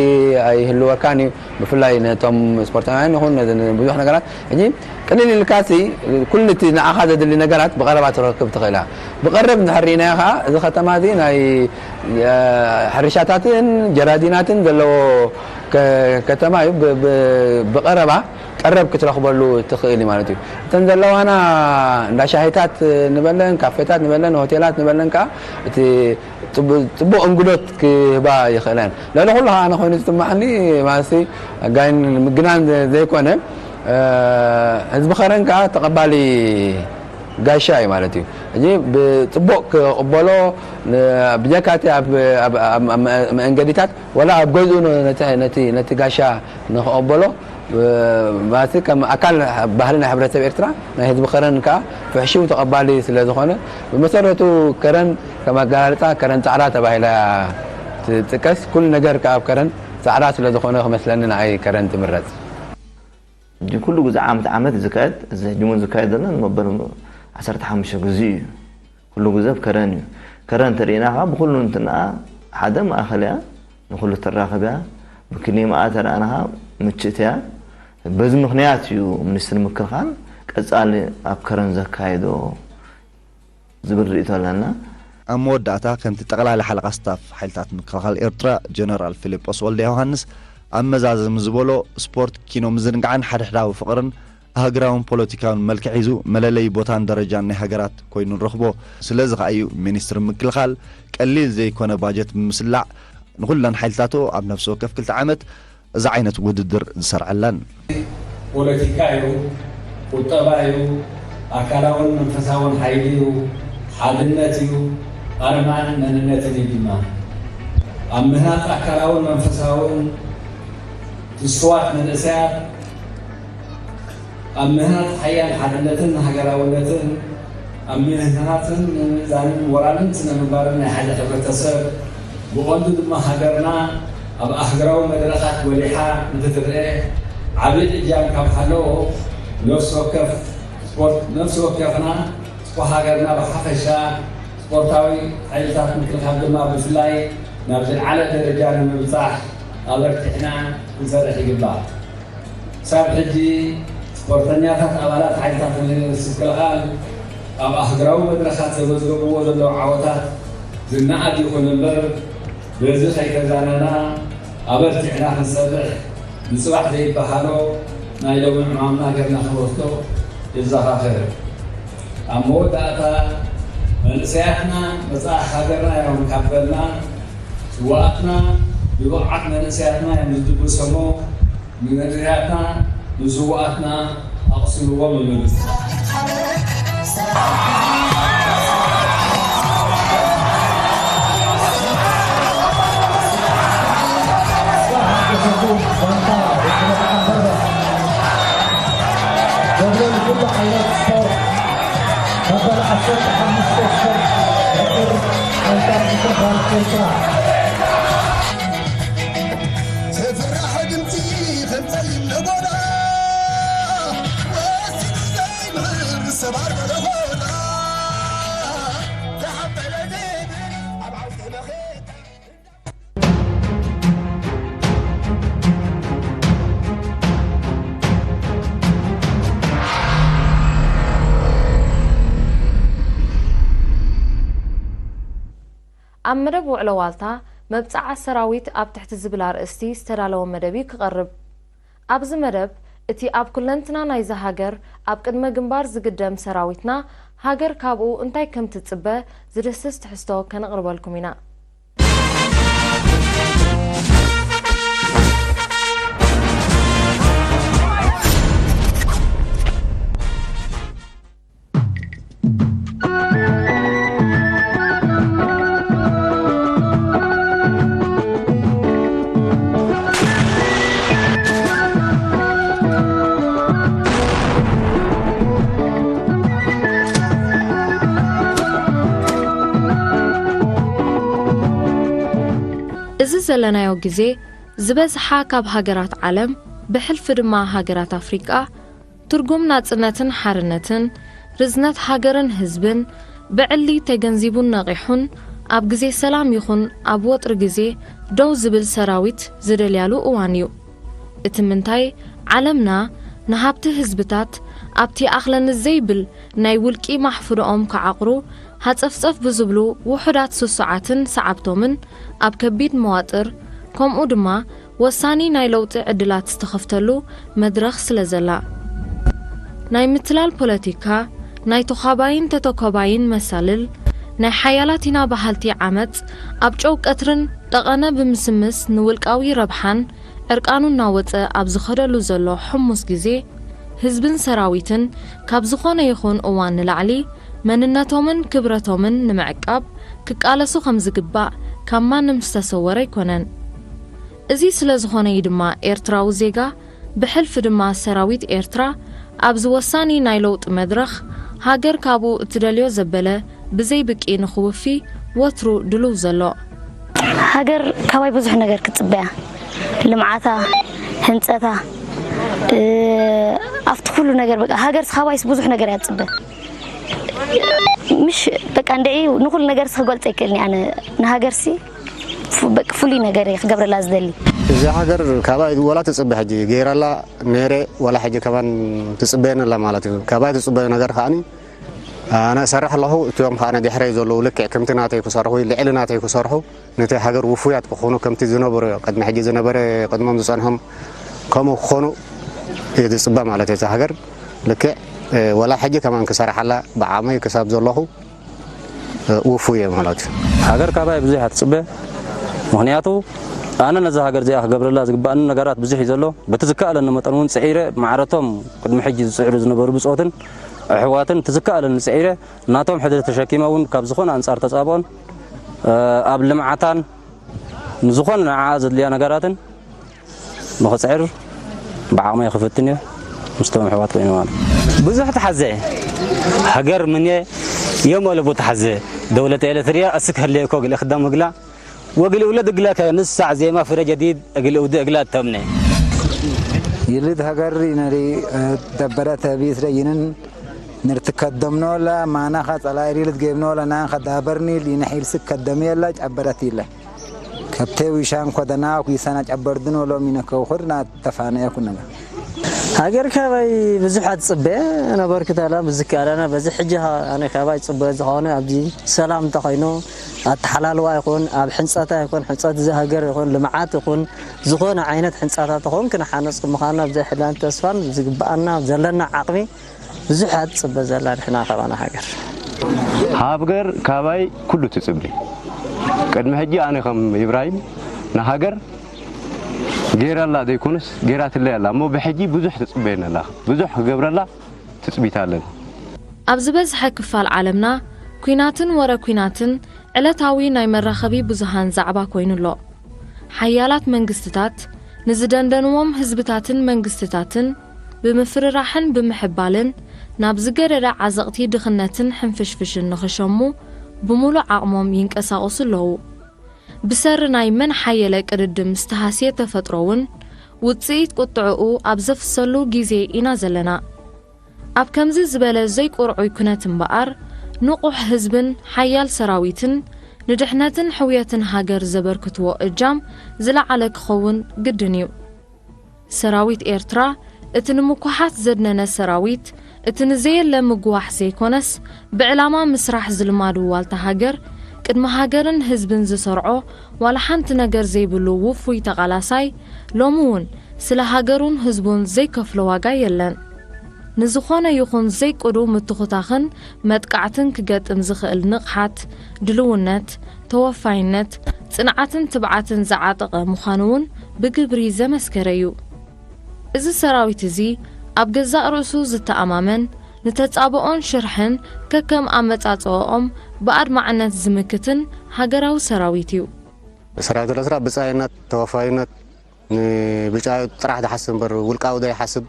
ኣይህልወካን እዩ። ብፍላይ ነቶም ስፖርታውያን ይኹን ብዙሕ ነገራት ሕጂ ቅልል ኢልካሲ ኩሉ እቲ ንዓኻ ዘድሊ ነገራት ብቐረባ ትረክብ ትኽእላ። ብቐረብ እንድሕር ርኢናዮ ከዓ እዚ ከተማ እዚ ናይ ሕርሻታትን ጀራዲናትን ዘለዎ ከተማ እዩ። ብቐረባ ቀረብ ክትረኽበሉ ትኽእል ማለት እዩ። እተን ዘለዋና እንዳ ሻሂታት ንበለን ካፌታት ንበለን ሆቴላት ንበለን ከዓ እቲ ፅቡቅ እንግዶት ክህባ ይኽእለን። ልዕሊ ኩሉ ከዓ ኣነ ኮይኑ ዝጥማዕኒ ማለትሲ ጋይን ምግናን ዘይኮነ ህዝቢ ከረን ከዓ ተቐባሊ ጋሻ እዩ ማለት እዩ። ሕጂ ብፅቡቅ ክቕበሎ ብጀካ እቲ ኣብ መእንገዲታት ወላ ኣብ ገዝኡ ነቲ ጋሻ ንክቐበሎ ማለት ከም ኣካል ባህሊ ናይ ሕብረተሰብ ኤርትራ ናይ ህዝቢ ከረን ከዓ ፍሕሽው ተቐባሊ ስለ ዝኾነ ብመሰረቱ ከረን ከም ኣገላልፃ ከረን ፃዕዳ ተባሂላ ትጥቀስ። ኩሉ ነገር ከዓ ኣብ ከረን ፃዕዳ ስለ ዝኾነ ክመስለኒ ንዓይ ከረን ትምረፅ። ሕጂ ኩሉ ግዜ ዓመት ዓመት ዝካየድ እዚ ሕጂ እውን ዝካየድ ዘሎ ንመበል ዓሰርተ ሓሙሽተ ግዜ እዩ። ኩሉ ግዜ ኣብ ከረን እዩ። ከረን ተሪእና ከዓ ብኩሉ እንትንኣ ሓደ ማእኸል እያ። ንኹሉ ተራኽብ እያ። ብክሊማኣ ተረኣና ከዓ ምችእቲ እያ። በዚ ምኽንያት እዩ ሚኒስትሪ ምክልኻል ቀፃሊ ኣብ ከረን ዘካይዶ ዝብል ርእይቶ ኣለና። ኣብ መወዳእታ ከምቲ ጠቕላሊ ሓለቓ ስታፍ ሓይልታት ምክልኻል ኤርትራ ጀነራል ፊሊጶስ ወልደዮሃንስ ኣብ መዛዘሚ ዝበሎ ስፖርት ኪኖ ምዝንጋዕን ሓድሕዳዊ ፍቕርን ኣህግራውን ፖለቲካውን መልክዕ ሒዙ መለለዪ ቦታን ደረጃን ናይ ሃገራት ኮይኑ ንረኽቦ። ስለዚ ከኣ እዩ ሚኒስትሪ ምክልኻል ቀሊል ዘይኮነ ባጀት ብምስላዕ ንኹለን ሓይልታቱ ኣብ ነፍሲ ወከፍ ክልተ ዓመት እዚ ዓይነት ውድድር ዝሰርዐለን። ፖለቲካ እዩ፣ ቁጠባ እዩ፣ ኣካላውን መንፈሳውን ሓይሊ እዩ፣ ሓድነት እዩ፣ ኣርማን መንነትን እዩ ድማ። ኣብ ምህናጽ ኣካላውን መንፈሳውን ትስዋት መንእሰያት ኣብ ምህናጽ ሓያል ሓድነትን ሃገራውነትን፣ ኣብ ምህናጽን ምምእዛንን ሞራልን ስነ ምግባርን ናይ ሓደ ሕብረተሰብ፣ ብቐንዱ ድማ ሃገርና ኣብ ኣህጉራዊ መድረኻት ጎሊሓ ንክትረኤ ዓቢ እጃም ካብ ሃለዎ፣ ነፍሲ ወከፍ ስፖርት ነፍሲ ወከፍና ስፖ ሃገርና ብሓፈሻ ስፖርታዊ ሓይልታት ምክልኻል ድማ ብፍላይ ናብ ዝለዓለ ደረጃ ንምብጻሕ ኣበርቲዕና ክንሰርሕ ይግባእ። ክሳብ ሕጂ ስፖርተኛታት ኣባላት ሓይልታት ምክልኻል ኣብ ኣህጉራዊ መድረኻት ዘመዝገብዎ ዘለዉ ዓወታት ዝነኣድ ይኹን እምበር በዚ ከይተዛነና ኣበርቲዕና ክንሰርሕ ንፅባሕ ዘይበሃሎ ናይ ሎሚ ዕማምና ጌርና ክንወስዶ የዘኻኽር። ኣብ መወዳእታ መንእሰያትና መፃኢ ሃገርና እዮም ካብ በልና ስውኣትና ብብቕዓት መንእሰያትና እዮም ዝድግሶሞ። ንመንእሰያትና ንስውኣትና ኣቕስልዎም ይብል። ኣብ መደብ ውዕሎ ዋልታ መብጽዓ ሰራዊት ኣብ ትሕቲ ዝብል ኣርእስቲ ዝተዳለወ መደብ እዩ ክቐርብ። ኣብዚ መደብ እቲ ኣብ ኩለንትና ናይዛ ሃገር ኣብ ቅድመ ግንባር ዝግደም ሰራዊትና ሃገር ካብኡ እንታይ ከም ትጽበ ዝድህስስ ትሕዝቶ ከነቕርበልኩም ኢና። እዚ ዘለናዮ ግዜ ዝበዝሓ ካብ ሃገራት ዓለም ብሕልፊ ድማ ሃገራት ኣፍሪቃ ትርጉም ናጽነትን ሓርነትን፣ ርዝነት ሃገርን ህዝብን ብዕሊ ተገንዚቡን ነቒሑን ኣብ ግዜ ሰላም ይኹን ኣብ ወጥሪ ግዜ ደው ዝብል ሰራዊት ዝደልያሉ እዋን እዩ። እቲ ምንታይ፣ ዓለምና ንሃብቲ ህዝብታት ኣብቲ ኣኽለኒ ዘይብል ናይ ውልቂ ማሕፍርኦም ክዓቕሩ ሃጸፍጸፍ ብዝብሉ ውሑዳት ስሱዓትን ሰዓብቶምን ኣብ ከቢድ መዋጥር፣ ከምኡ ድማ ወሳኒ ናይ ለውጢ ዕድላት ዝተኸፍተሉ መድረኽ ስለ ዘላ። ናይ ምትላል ፖለቲካ፣ ናይ ተዃባይን ተተኮባይን መሳልል፣ ናይ ሓያላት ኢና በሃልቲ ዓመጽ፣ ኣብ ጨው ቀትርን ጠቐነ ብምስምስ ንውልቃዊ ረብሓን ዕርቃኑ እናወጸ ኣብ ዝኸደሉ ዘሎ ሕሙስ ግዜ፣ ህዝብን ሰራዊትን ካብ ዝኾነ ይኹን እዋን ንላዕሊ መንነቶምን ክብረቶምን ንምዕቃብ ክቃለሱ ከም ዝግባእ ካብ ማንም ዝተሰወረ ኣይኮነን። እዚ ስለ ዝኾነ እዩ ድማ ኤርትራዊ ዜጋ፣ ብሕልፊ ድማ ሰራዊት ኤርትራ፣ ኣብዚ ወሳኒ ናይ ለውጢ መድረኽ፣ ሃገር ካብኡ እትደልዮ ዘበለ ብዘይ ብቂ ንኽውፊ ወትሩ ድሉው ዘሎ። ሃገር ካባይ ብዙሕ ነገር ክትጽበያ፣ ልምዓታ፣ ህንጸታ፣ እ፣ ኣብቲ ኩሉ ነገር በቃ ሃገር ካባይስ ብዙሕ ነገር እያ ትጽበ። ምሽ በቃ እንድዒ ንኹሉ ነገር ክገልጾ ኣይክእልን እየ ኣነ ንሃገርሲ ፉ-፣ በቃ ፍሉይ ነገር እየ ክገብረላ ዝደሊ። እዛ ሃገር ካባይ ወላ ትጽበ ሕጂ ገይራላ ነይረ ወላ ሕጂ ከማን ትጽበየኒ ኣላ ማለት እዩ። ካባይ ትጽበዮ ነገር ከዓኒ ኣነ እሰርሕ ኣለኹ፣ እቲኦም ከዓኒ ድሕረይ ዘለዉ ልክዕ ከምቲ ናተይ ክሰርሑ ልዕሊ ናተይ ክሰርሑ ነቲ ሃገር ውፉያት ክኾኑ ከምቲ ዝነበሩ ቅድሚ ሕጂ ዝነበረ ቅድሞም ዝጸንሖም ከምኡ ክኾኑ እየ ዝጽበ ማለት እዩ። እዛ ሃገር ልክዕ ወላ ሕጂ ከማን ክሰርሓላ ብዓመይ ክሳብ ዘለኹ ውፉይ እየ ማለት እዩ። ሃገር ካባይ ብዙሕ እያ ትጽበ። ምኽንያቱ ኣነ ነዛ ሃገር እዚኣ ክገብረላ ዝግባኣኒ ነገራት ብዙሕ እዩ ዘሎ። በቲ ዝከኣለኒ መጠን እውን ጽዒረ ማዕረቶም ቅድሚ ሕጂ ዝጽዕሩ ዝነበሩ ብጾትን ኣሕዋትን እቲ ዝከኣለኒ ጽዒረ ናቶም ሕድሪ ተሸኪመ እውን ካብ ዝኾነ ኣንጻር ተጻብኦን፣ እ፣ ኣብ ልምዓታን ንዝኾነ ንዓኣ ዘድልያ ነገራትን ንኽጽዕር ብዓቕመይ ክፍትን እየ ምስቶም ኣሕዋት ኮይነ ማለት። ብዙሕ ተሓዘ ሃገር ምንየ የመለቡ ተሓዘ ደውለት ኤለትርያ እስክ ህለየኮ ግለ ክዳም እግላ ወግል ውለድ እግላ ከንሳዕ ዜማ ፍረ ጀዲድ እግል እውድ እግላ ተምነ። ይልድ ሃገር ይነሪ ደበረ ተቢስ ደይንን ንርትከደምኖላ ማናኻ ጸላይ ሪልት ጌብኖላ ናንኻ ዳበርኒል ይነሒል ስከደምየላ ጨበረት ይለ። ከብቴ ዊሻን ኮደና ኩይሳና ጨበርድኖ ሎም ይነከው ኹርና ተፋነየ ኩነና። ሃገር ካባይ ብዙሕ ኣትጽበ ነበርኩ ተላ ብዝከኣለና በዚ ሕጂ ኸ-፣ ኣነ ካባይ ጽበ ዝኾነ ኣብዚ ሰላም እንተኾይኑ ኣተሓላልዋ ይኹን ኣብ ሕንጸታ ይኹን ሕንጸት እዚ ሃገር ይኹን ልምዓት ይኹን ዝኾነ ዓይነት ሕንጻታት ይኹን ክንሓነጽ ምዃንና ብዘይ ሕላን ተስፋን ዝግብኣና ዘለና ዓቕሚ ብዙሕ ኣትጽበ ዘላ ንሕና ካባና ሃገር። ሃብገር ካባይ ኩሉ ትጽቢ። ቅድሚ ሕጂ ኣነ ከም ኢብራሂም ንሃገር ጌራላ ዘይኮነስ ጌራትለይ ኣላ እሞ ብሕጂ ብዙሕ ትጽበየና ኣላ። ብዙሕ ክገብረላ ትጽቢት ኣለኒ። ኣብ ዝበዝሐ ክፋል ዓለምና፣ ኲናትን ወረ ኲናትን ዕለታዊ ናይ መራኸቢ ብዙሃን ዛዕባ ኮይኑ ኣሎ። ሓያላት መንግስትታት ንዝደንደንዎም ህዝብታትን መንግስትታትን ብምፍርራሕን ብምሕባልን ናብ ዝገደደ ዓዘቕቲ ድኽነትን ሕንፍሽፍሽን ንኽሸሙ ብምሉእ ዓቕሞም ይንቀሳቐሱ ኣለዉ። ብሰሪ ናይ መን ሓየለ ቅድድም ዝተሃስየ ተፈጥሮ እውን ውጽኢት ቁጥዕኡ ኣብ ዘፍሰሉ ግዜ ኢና ዘለና። ኣብ ከምዚ ዝበለ ዘይቁርዑይ ኩነት እምበኣር፣ ንቑሕ ህዝብን ሓያል ሰራዊትን ንድሕነትን ሕውየትን ሃገር ዘበርክትዎ እጃም ዝለዓለ ክኸውን ግድን እዩ። ሰራዊት ኤርትራ፣ እቲ ንምኩሓት ዘድነነ ሰራዊት፣ እቲ ንዘየለ ምግዋሕ ዘይኮነስ፣ ብዕላማ ምስራሕ ዝልማዱ ዋልታ ሃገር፣ ቅድሚ ሃገርን ህዝብን ዝሰርዖ ዋላ ሓንቲ ነገር ዘይብሉ ውፉይ ተቓላሳይ፣ ሎሚ እውን ስለ ሃገሩን ህዝቡን ዘይከፍሎ ዋጋ የለን። ንዝኾነ ይኹን ዘይቅዱ ምትኹታኽን መጥቃዕትን ክገጥም ዝኽእል ንቕሓት፣ ድልውነት፣ ተወፋይነት፣ ጽንዓትን ትብዓትን ዝዓጠቐ ምዃኑ እውን ብግብሪ ዘመስከረ እዩ። እዚ ሰራዊት እዚ ኣብ ገዛእ ርእሱ ዝተኣማመን፣ ንተጻብኦን ሽርሕን ከከም ኣመጻጽኦኦም ብኣድማዕነት ዝምክትን ሃገራዊ ሰራዊት እዩ። ሰራዊት ኤርትራ ብጻይነት፣ ተወፋይነት፣ ንብጫዩ ጥራሕ ዝሓስብ እምበር ውልቃዊ ዘይሓስብ፣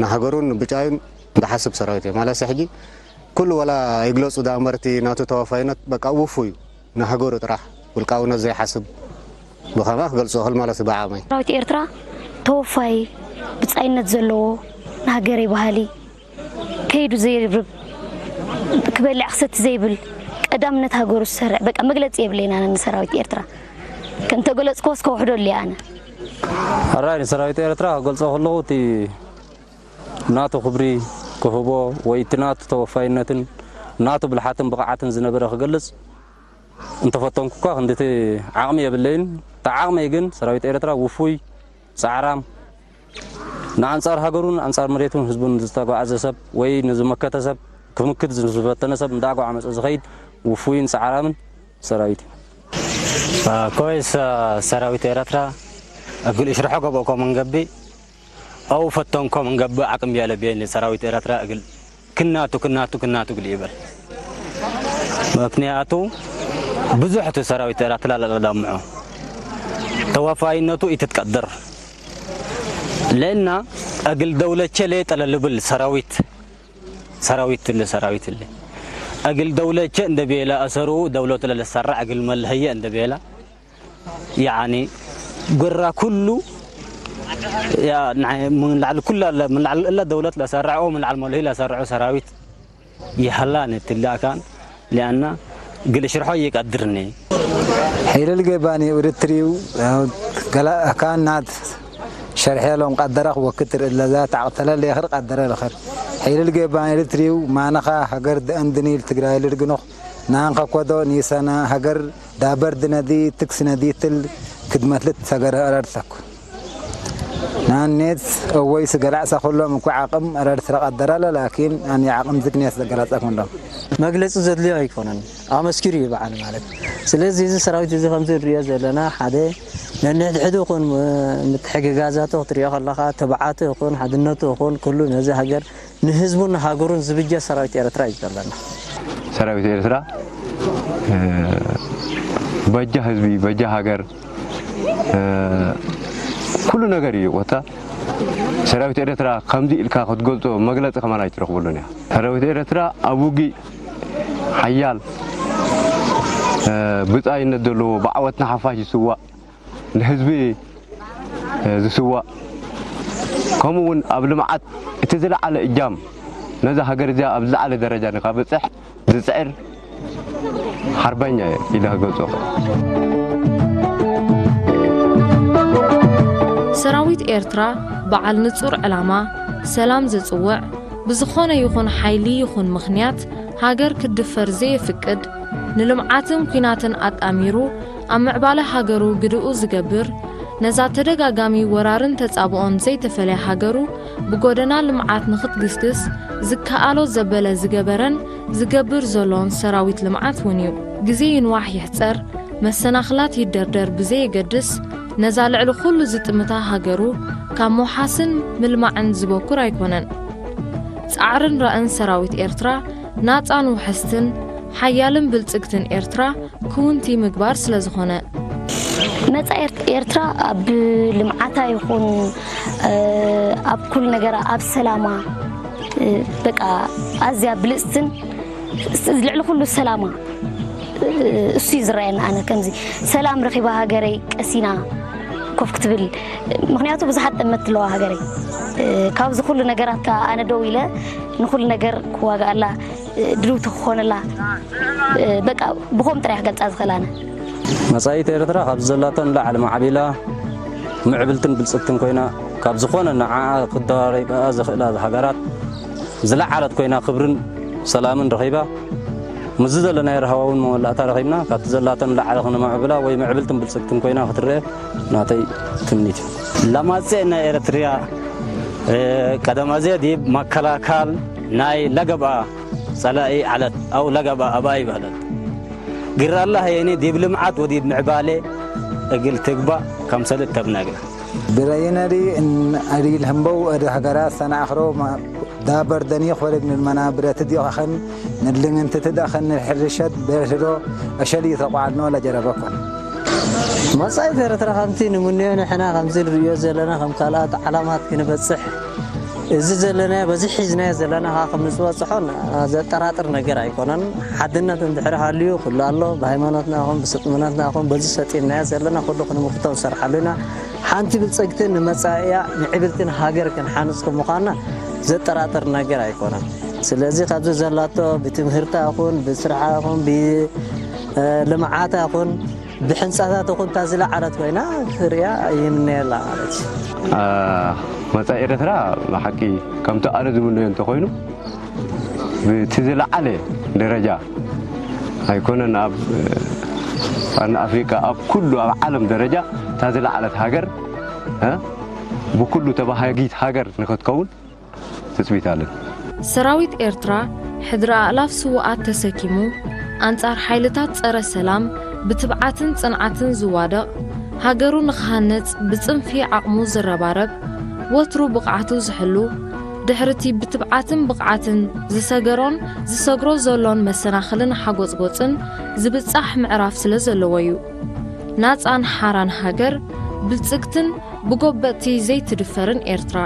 ንሃገሩን ንብጫዩን ዝሓስብ ሰራዊት እዩ። ማለት ሕጂ ኩሉ ወላ ይግለጹ ዳ እምበር እቲ ናቱ ተወፋይነት በቃ ውፉይ እዩ። ንሃገሩ ጥራሕ ውልቃውነት ዘይሓስብ ብኸማ ክገልጾ እኽል ማለት እዩ ብዓቕመይ። ሰራዊት ኤርትራ ተወፋይ፣ ብጻይነት ዘለዎ፣ ንሃገረይ በሃሊ፣ ከይዱ ዘይርብርብ፣ ክበልዕ ክሰቲ ዘይብል፣ ቀዳምነት ሃገሩ ዝሰርዕ፣ በቃ መግለጺ የብለይን ኣነ ንሰራዊት ኤርትራ። ከም ተገለጽክዎ እስከ ውሕዶ ኣለ ኣነ። ሕራይ ንሰራዊት ኤርትራ ክገልጾ ከለኹ እቲ ናቱ ክብሪ ክህቦ ወይ እቲ ናቱ ተወፋይነትን ናቱ ብልሓትን ብቕዓትን ዝነበረ ክገልጽ እንተፈተንኩ እኳ ክንድቲ ዓቕሚ የብለይን። እቲ ዓቕመይ ግን ሰራዊት ኤርትራ ውፉይ፣ ጻዕራም፣ ንኣንጻር ሃገሩን ኣንጻር መሬቱን ህዝቡን ዝተጓዕዘ ሰብ ወይ ንዝመከተ ሰብ ክምክት ዝፈተነ ሰብ እንዳጓዓ መጸ ዝኸይድ ውፉይን ጻዕራምን ሰራዊት እዩ። ኮይስ ሰራዊት ኤርትራ እግል እሽርሖ ገብኦ ኮ መንገቢ ኣው ፈተንኮ መንገቢ ዓቅም ያለ ቤን ሰራዊት ኤርትራ እግል ክናቱ ክናቱ ክናቱ እግል ይበል። ምክንያቱ ብዙሕ እቲ ሰራዊት ኤርትራ ለለዳምዖ ተዋፋይነቱ ይትትቀድር ለና እግል ደውለቸ ለየጠለልብል ሰራዊት ሰራዊት ትል ሰራዊት ትል እግል ደውለቸ እንደ ቤላ ኣሰሩ ደውለቱ ለለሰራ እግል መልሀየ እንደ ቤላ ያኒ ጉራ ኩሉ ያ ናይ ምን ላዕሊ ኩላ ለ ምን ላዕሊ እላ ደውለት ለሰራዖ ምን ላዕሊ መልሀይ ለሰራዖ ሰራዊት ይሀላ ንትላካን ሊኣና ግል ሽርሖ ይቀድርኒ። ሒልል ገባኒ ውድትሪው ገላ ካናት ሸርሐሎም ቀደረኽ ወክትር ለዛ ተዓቅተለ ለኽር ቀደረ ለኽር ሒልል ገባኒ ውድትሪው ማነኻ ሀገር ደእንድኒል ትግራይ ልድግኖኽ ናንኸ ኮዶ ኒሰና ሀገር ዳበር ድነዲ ትክስ ነዲትል ክድመትልት ሰገረ ረድሰኩ ናኔት እወይ ስገላዕ ሰኹሎም እኮ ዓቅም ረድ ስረቀደራለ ላኪን ኣን ዓቅም ዝግኔት ዘገላጸኩም ሎም መግለጺ ዘድልዮ ኣይኮነን። ኣመስኪሩ እዩ በዓል ማለት። ስለዚ እዚ ሰራዊት እዚ ከምዚ ንሪኦ ዘለና ሓደ ነንሕድሕዱ ይኹን ምትሕግጋዛቱ ክትሪኦ ከለኻ ትብዓቱ ይኹን ሓድነቱ ይኹን ኩሉ ነዚ ሃገር ንህዝቡን ንሃገሩን ዝብጀ ሰራዊት ኤርትራ እዩ ዘለና። ሰራዊት ኤርትራ እ፣ በጃ ህዝቢ በጃ ሃገር እ፣ ኩሉ ነገር እዩ። ወታ ሰራዊት ኤርትራ ከምዚ ኢልካ ክትገልጾ መግለጺ ከማን ኣይትረኽበሉን እያ። ሰራዊት ኤርትራ ኣብ ውግእ ሓያል እ፣ ብጻይነት ዘለዎ ብዓወት ንሓፋሽ ይስዋእ። ንህዝቢ ዝስዋእ ከምኡ እውን ኣብ ልምዓት እቲ ዝለዓለ እጃም ነዛ ሃገር እዚኣ ኣብ ዝለዓለ ደረጃ ንካበፅሕ ዝፅዕር ሓርበኛ እየ ኢለ ክገልፆ። ሰራዊት ኤርትራ በዓል ንጹር ዕላማ፣ ሰላም ዝጽውዕ፣ ብዝኾነ ይኹን ሓይሊ ይኹን ምኽንያት ሃገር ክትድፈር ዘየፍቅድ፣ ንልምዓትን ኲናትን ኣጣሚሩ ኣብ ምዕባለ ሃገሩ ግድኡ ዝገብር፣ ነዛ ተደጋጋሚ ወራርን ተጻብኦን ዘይተፈልያ ሃገሩ ብጎደና ልምዓት ንኽትግስግስ ዝከኣሎ ዘበለ ዝገበረን ዝገብር ዘሎን ሰራዊት ልምዓት እውን እዩ። ግዜ ይንዋሕ ይሕጸር፣ መሰናኽላት ይደርደር ብዘየገድስ፣ ነዛ ልዕሊ ኹሉ ዝጥምታ ሃገሩ ካብ ምውሓስን ምልማዕን ዝበኩር ኣይኮነን። ጻዕርን ራእን ሰራዊት ኤርትራ ናጻን ውሕስትን ሓያልን ብልጽግትን ኤርትራ ክውንቲ ምግባር ስለ ዝኾነ። መጻኢ ኤርት- ኤርትራ ኣብ ልምዓታ ይኹን እ፣ ኣብ ኩሉ ነገራ ኣብ ሰላማ እ፣ በቃ ኣዝያ ብልጽትን ስ- ልዕሊ ኩሉ ሰላማ እ፣ እሱ እዩ ዝረኣየኒ። ኣነ ከምዚ ሰላም ረኺባ ሃገረይ ቀሲና ኮፍ ክትብል ምክንያቱ ብዙሓት ጠመት ኣለዋ ሃገረይ እ፣ ካብዚ ኩሉ ነገራት ከ ኣነ ደው ኢለ ንኩሉ ነገር ክዋጋኣላ እ፣ ድልውቲ ክኾነላ እ፣ በቃ ብኾም ጥራይ ክገልጻ ዝኽእል ኣነ። መጻኢት ኤርትራ ካብዚ ዘላቶ ንላዕሊ ማዕቢላ ምዕብልትን ብልጽግትን ኮይና ካብ ዝኾነ ንዓኣ ክደራረባ ዝኽእላ ሃገራት ዝለዓለት ኮይና ክብርን ሰላምን ረኺባ ምስዚ ዘለናዮ ረሃዋ እውን መወላእታ ረኺብና ካብቲ ዘላቶ ንላዕሊ ክነማዕብላ ወይ ምዕብልትን ብልጽግትን ኮይና ክትረአ ናተይ ትምኒት እዩ። ለማጽእ ናይ ኤርትሪያ ቀደም ኣዜ ዲብ መከላካል ናይ ለገብኣ ጸላኢ ዓለት ኣው ለገብኣ ኣባይ በህለት ግር ኣላ ሀየኒ ዲብ ልምዓት ወዲብ ምዕባሌ እግል ትግባእ ከምሰልት ተብነግረ። ብረይነሪ እን ኣዲል ህምበው እድ ሀገራት ሰናዕኽሮ ዳበር ደኒኽ ወለግ ንልመና ብረት ዲኸኸን ንልንግንትት ዳኸን ንሕርሸት በርህዶ እሸል ይተቋዕኖ ለጀረበኮን። መጻኢት ኤርትራ ከምቲ ንምንዮ ንሕና ከምዚ ንርእዮ ዘለና ከም ካልኣት ዓላማት ክንበጽሕ እዚ ዘለናዮ በዚ ሒዝናዮ ዘለና ከዓ ከም ንዝበጽሖን ዘጠራጥር ነገር ኣይኮነን። ሓድነት እንድሕር ሃልዩ ኩሉ ኣሎ። ብሃይማኖትና ይኹን ብስጥምነትና ይኹን በዚ ሰጢምናዮ ዘለና ኩሉ ክንምክቶ ንሰርሓሉ ኢና። ሓንቲ ብልጽግትን ንመጻኢያ ምዕብልትን ሃገር ክንሓንጽ ከም ምዃንና ዘጠራጥር ነገር ኣይኮነን። ስለዚ ካብዚ ዘላቶ ብትምህርታ ይኹን ብስርሓ ይኹን ብልምዓታ ይኹን ብሕንፃታት ይኹን እታ ዝለዓለት ኮይና ክርእያ ይምነየላ ማለት እዩ። መጻኢ ኤርትራ ብሓቂ ከምቲ ኣነ ዝምነዮ እንተኾይኑ ብቲ ዝለዓለ ደረጃ ኣይኮነን ኣብ ቀርኒ ኣፍሪቃ ኣብ ኩሉ ኣብ ዓለም ደረጃ እታ ዝለዓለት ሃገር ብኩሉ ተባሃጊት ሃገር ንክትከውን ትጽቢት ኣለን። ሰራዊት ኤርትራ ሕድሪ ኣእላፍ ስዉኣት ተሰኪሙ ኣንጻር ሓይልታት ጸረ ሰላም ብትብዓትን ጽንዓትን ዝዋደቕ፣ ሃገሩ ንኽሃንጽ ብጽንፊ ዓቕሙ ዝረባረብ፣ ወትሩ ብቕዓቱ ዝሕሉ፣ ድሕሪቲ ብትብዓትን ብቕዓትን ዝሰገሮን ዝሰግሮ ዘሎን መሰናኽልን ሓጎጽጎጽን ዝብጻሕ ምዕራፍ ስለ ዘለዎ እዩ። ናጻን ሓራን ሃገር፣ ብልጽግትን ብጎበጥቲ ዘይትድፈርን ኤርትራ።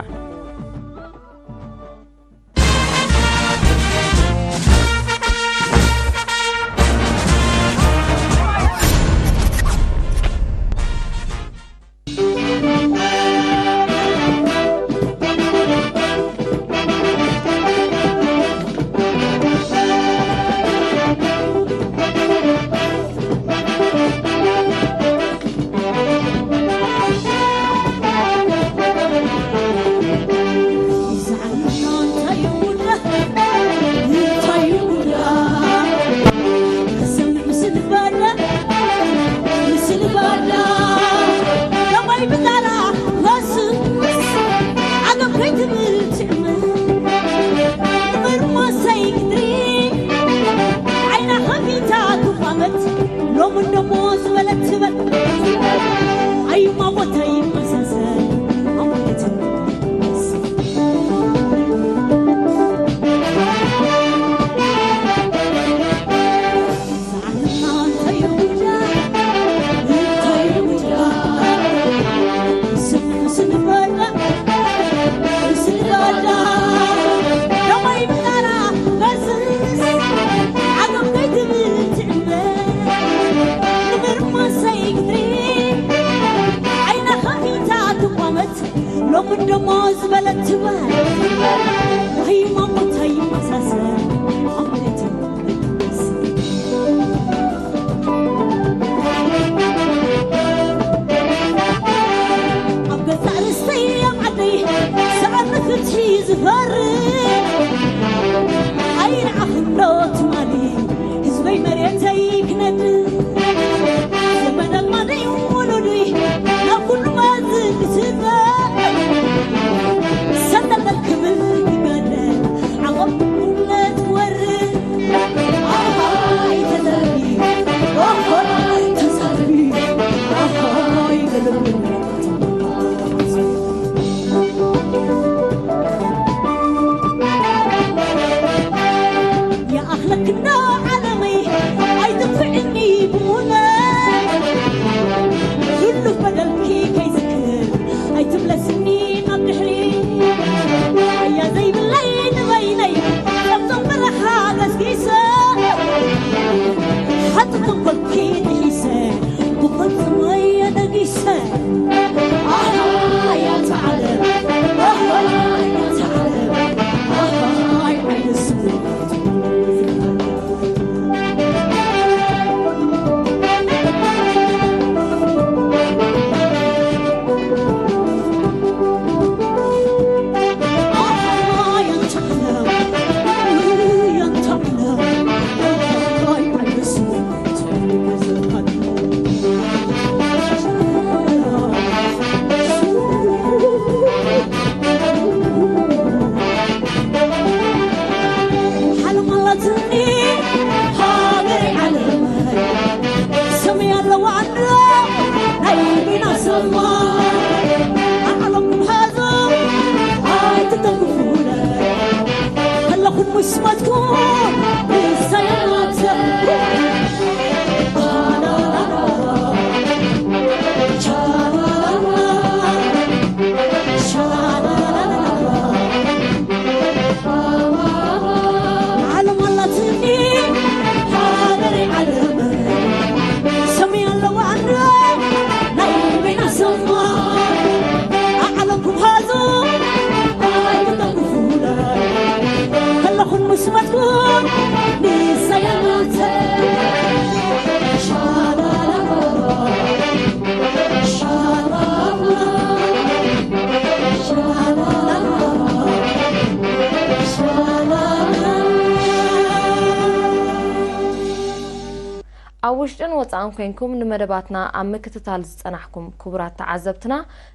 ውሽጥን ወጻእን ኮይንኩም ንመደባትና ኣብ ምክትታል ዝጸናሕኩም ክቡራት ተዓዘብትና፣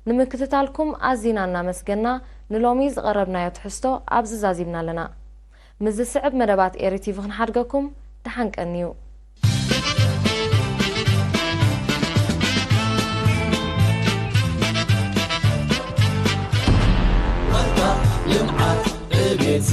ንምክትታልኩም ኣዚና እናመስገና፣ ንሎሚ ዝቐረብናዮ ትሕዝቶ ኣብዚ ዛዚምና ኣለና። ምስ ዝስዕብ መደባት ኤሪ ቲቪ ክንሓድገኩም፣ ደሓን ቀንዩ። ዋልታ ልምዓት ዕቤት